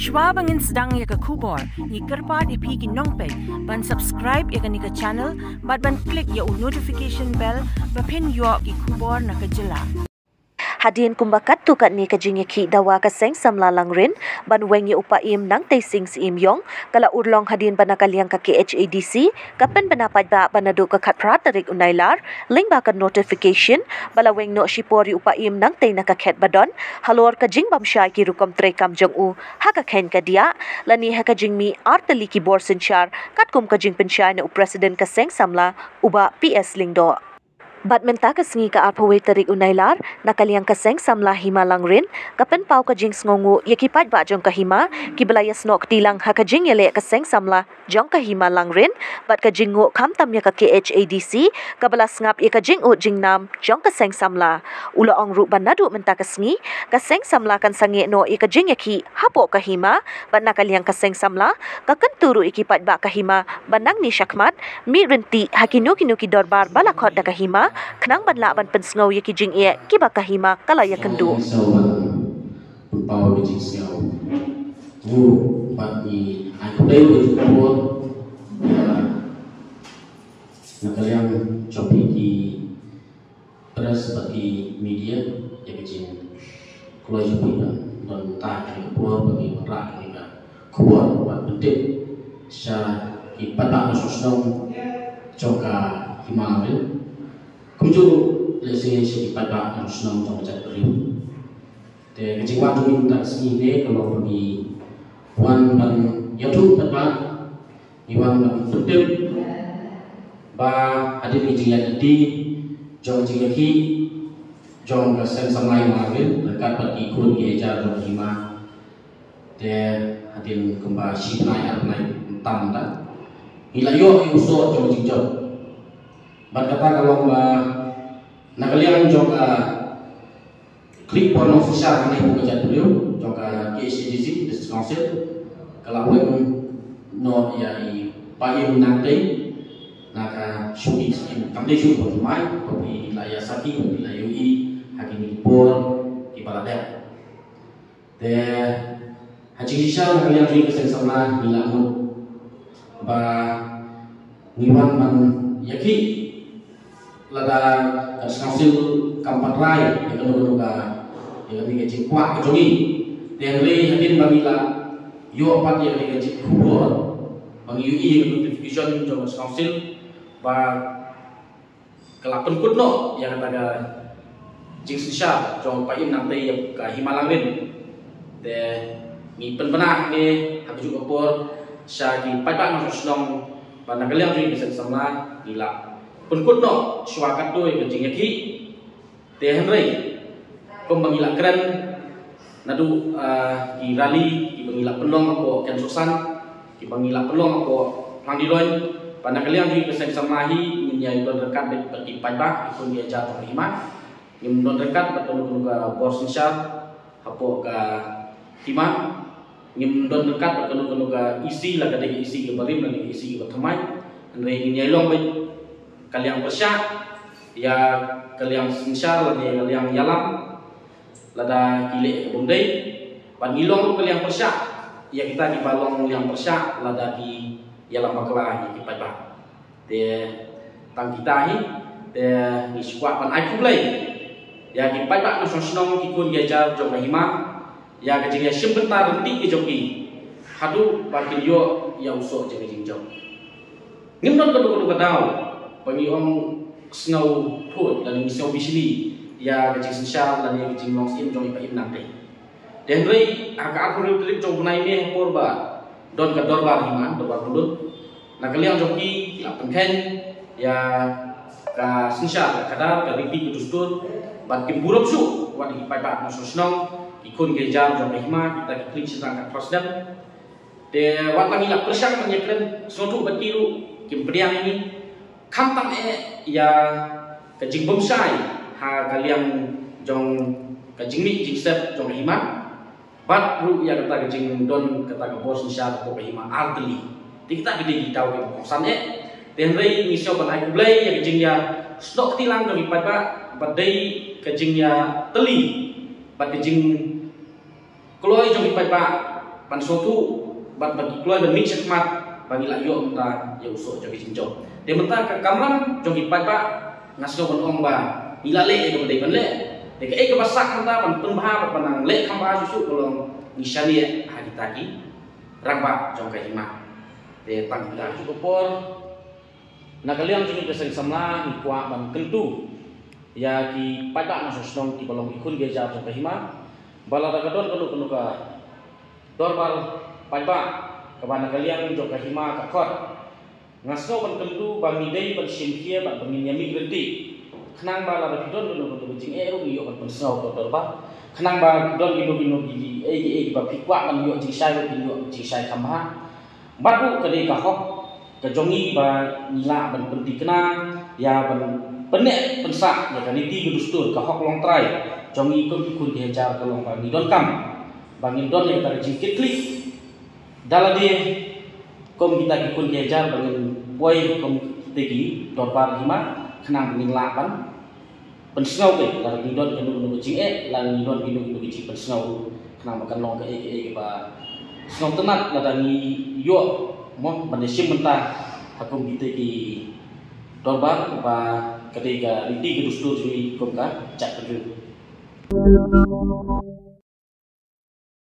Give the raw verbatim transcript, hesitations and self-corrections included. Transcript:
Shwa ba ngin sdang ïa ka khubor, ngi kyrpad ïa phi ki nongpeit ban subscribe ïa kane ka channel bad ban click ïa u notification bell ba phin ïoh ki khubor na ka jylla. Hadien kumba katto katne ka jingïakhih dawa ka Seng Samla Langrin ban weng ïa u Paiem Nangtei Sing Syiem Ïong ka la urlong hadien ba na ka liang ka K H A D C ka pynbna paidbah ba naduh ka khatphra tarik u Nailar lyngba ka notification ba la weng noh shipor ïa u Paiem Nangtei na ka khet ba don halor ka jingbymshai ki rukom treikam jong u ha ka kheiñ ka diah lane ha ka jingmih artylli ki bor synshar katkum ka jingpynshai na u President ka Seng Samla u Bah P S Lyngdoh. Bad mynta ka sngi ka arphew wei tarik u Nailar na ka liang ka Seng Samla Hima Langrin ka pynpaw ka jingsngewnguh ïa ki paidbah jong ka hima kiba la ïasnoh kti lang ha ka jingïaleh ka Seng Samla jong ka hima Langrin bad ka jingnguh khamtam ïa ka K H A D C kaba la sngap ïa ka jingud jingnam jong ka Seng Samla. U la ong ruh ba naduh mynta ka sngi ka Seng Samla kan sangeh noh ïa ka jingïakhih hapoh ka hima bad na ka liang ka Seng Samla ka kyntu ruh ïa ki paidbah ka hima ba nangne shakhmat mih ryntih ha kino kino ki dorbar ba la khot da ka hima khnang ban lah ban pynsngew ïa ki jingeh kiba ka hima ka la ïakynduh. Pynpaw ka jingsngew. Ngu bad ngi ai khublei ïa ka jingpynpaw ïa na ka liang jong phi ki press bad ki media ïa ka jingkloi jong phi ban don ta ka por ba ngi wanrah ïa ka khubor bad pyntip sha ki paidbah na shnong jong ka hima Langrin. Kumjuh lehse sha ki paidbah na shnong jong ka jaitbynriew. Te ka jingwan jong ngi mynta ka sngi ne ka long ba ngi wan ban ïathuh paidbah, ngi wan ban pyntip ba hadien ka jingïaid lynti jong ka jingïakhih jong ka Seng Samla Hima Langrin ryngkat bad ki khun ki hajar jong ka hima. Te hadien kumba shi bnai ar bnai mynta mynta ngi la ïoh ïa u soh jong ka jingjop. Bad kata ka long ba na ka liang jong ka Klik por nongsynshar hangne hapoh ka jaitbynriew jong ka K H A D C District Council ka la weng noh ïa i Paiem Nangtei na ka shuki skim kam dei shuki por thymmai ba phi la ïa sakhi ba phi la ïohi ha kine ki por kiba la dep. Te ha jingshisha na ka liang jong ka Seng Samla ngi la mut ba ngi wan ban ïakhih lada ka Council kam pat rai ïa kano kano ka, ïa kane ka jingkwah ka jong ngi. Te hynrei hadien ba ngi la ïoh pat ïa kane ka jingkhubor ba ngi ïohi ïa ka notification jong ka Council ba ka la pynkut noh ïa kata ka jingsynshar jong Paiem Nangtei ïa ka Hima Langrin. Te ngi pynbna hangne ha kajuh ka por sha ki paidbah nongshong shnong ba na ka liang jong ka Seng Samla ngi la pynkut noh shuwa katto ïa ka jingïakhih. Te hynrei kumba ngi la kren naduh, ah, ki rally kiba ngi la pynlong hapoh Kynsohsan, kiba ngi la pynlong hapoh Phlang Diloin, ba na ka liang jong ka Seng Samla hi ngin ïa don ryngkat bad ki paidbah, ki khun ki hajar jong ka hima. Ngim don ryngkat bad kano kano ka bor synshar hapoh ka hima. Ngim don ryngkat bad kano kano ka E C, la ka dei ka E C kaba rim lane ka E C kaba thymmai. Hynrei ngin ïa long bad ka liang pyrshah ïa ka liang synshar lane ïa ka liang ïalam lada ki leh ka bym dei. Bad ngi long ruh ka liang pyrshah ïa kita kiba long liang pyrshah lada ki ïalam bakla ïa ki paidbah. Te tang kita hi te ngi shu kwah ban ai khublei ïa ki paidbah nongshong shnong, ki khun ki hajar jong ka hima ïa ka jingïashim bynta ryntih ka jong ki haduh ba kin ïoh ïa u soh jong ka jingjop. Ngim don kano kano ka daw ba ngi ong sngewthuh lane ngi sngew bishni ïa ka jingsynshar lane ïa ka jinglong syiem jong i Paiem Nangtei. Te hynrei ha ka arphew hynriew tarik jong u bnai May ha por ba don ka dorbar hima, dorbar pyllun, na ka liang jong ki ki la pynkheiñ ïa ka synshar, ka khadar, ka riti, ka dustur bad kim burom shuh wat ïa ki paidbah nongshong shnong, ki khun ki hajar jong ka hima, kita ki khlieh shynrang khatphra snem. Te wat la ngi la pyrshang ban ïakren sngewthuh bad ki ruh kim pdiang ïa ngi. Khamtam eh ïa ka jingbymshai ha ka liang jong ka jingmih jingsep jong ka hima bad ruh ïa kata ka jingdon kata ka bor synshar hapoh ka hima artylli. Te kita ki dei ki daw kiba kongsan eh. Te hynrei ngi sngew ban ai khublei ïa ka jingïasnoh kti lang jong ki paidbah bad dei ka jingïatylli bad ka jing kloi jong ki paidbah ban sngewthuh bad ban kloi ban mih shakhmat ba ngi la ïoh mynta ïa u soh jong ki jingjop. Te mynta ka kamram jong ki paidbah nga sngew ban ong ba ngi la leh ïa kaba dei ban leh. Te kaei kaba sah mynta ban pynbha bad ban nang leh kham bha shuh shuh ka long ngi shaniah ha kita ki rangbah jong ka hima. Te tang kita ki por na ka liang jong ngi ka seng samla ngi kwah ban kyntu ïa ki paidbah na shnong kiba long ki khun ki hajar jong ka hima ba lada ka don kano kano ka dorbar paidbah kaba na ka liang jong ka hima ka khot. Nga sngew ban kyntu ba ngi dei ban shim khia bad ba ngin ïa mih ryntih. Khnang ba lada phi don kano kano ka jingeh ruh ngi ïoh ban pynsngew ka dorbar. Khnang ba don kino kino ki ei ki ei ba phi kwah ban ïoh jingshai ba phi ïoh jingshai kham bha. Bad ruh ka dei ka hok ka jong ngi ba ngi lah ban pynthikna ïa ban pynneh pynsah ïa ka riti ka dustur ka hok longtrai jong ngi kum ki khun ki hajar ka long ba ngi donkam ba ngin don ïa ka jingkitkhlieh da lade kum kita ki khun ki hajar ba ngin poi kum kita ki dorbar hima khnang ba ngin lah ban pynsngew ke lada ngi don kano kano ka jingeh lada ngi don kano kano ka jingpynsngew khnang ba kan long kaei kaei kaba sngewtynnat lada ngi ïoh mo ban ïashim bynta ha kum kita ki dorbar ba ka dei ka riti ka dustur jong ngi kum ka jaitbynriew.